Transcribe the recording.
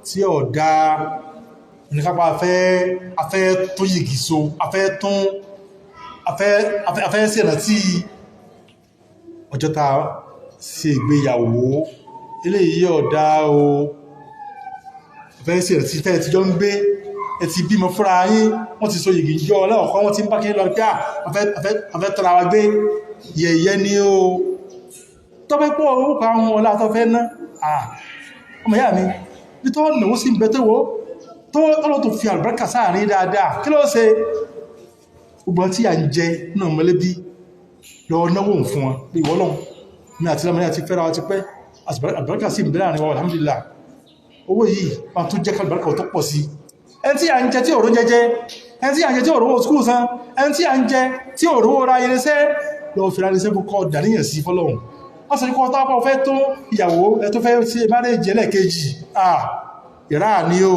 tí ọ̀dá níkápá afẹ́ tó yìgì so, afẹ́ tún afẹ́ sí ẹ̀nà tí ọjọ́ ta ṣe ìgbéyàwó, eléyìí ọ̀dá o. Afẹ́ sí ẹ̀nà tí tẹ́ ti jọ ń gbé, ẹ ti bímọ fúnra yín, wọ́n ti so yìgì jọ ọlọ́ọ̀kọ́, wọ́n ti ń bá kí lọ pé afẹ́ tọ́ra wa gbé. Yẹ̀yẹ́ ni o. Tọ́pẹ́ pọ̀ orúkọ àwọn ọlá tó fẹ́ ná, ọmọ ìyá mi, bí tó náwó sí ń bẹ tó wó tó tọ́lọ́ tó fi àlùbáríkà sáàrin dáadáa, kí ló ṣe? Gbogbo tí à ń jẹ náà mọ̀lẹ́bí lọ náwó fún wọn bí ìwọ lọ́hùn ní àti lámọ́ àti fẹ́ra wa ti pẹ́, àlùbáríkà sí ń bẹ láàrin wa, alhamdulillah. Owó yìí wọn tó jẹ́ kálùbáríkà tó pọ̀ sí. Ẹni tí à ń jẹ tí òró jẹjẹ, ẹni tí à ń jẹ tí òró skúl san, ẹni tí à ń jẹ tí òró ra irinṣẹ́, lọ fi ra irinṣẹ́ fún kọ́ dàníyàn sí fọ́lọ́hùn. Wọ́n sọ kọ́ tọ́pọ̀ fẹ́ tó ìyàwó ẹ tó fẹ́ ṣe marriage ẹlẹ́ẹ̀kejì, ìrà ní o.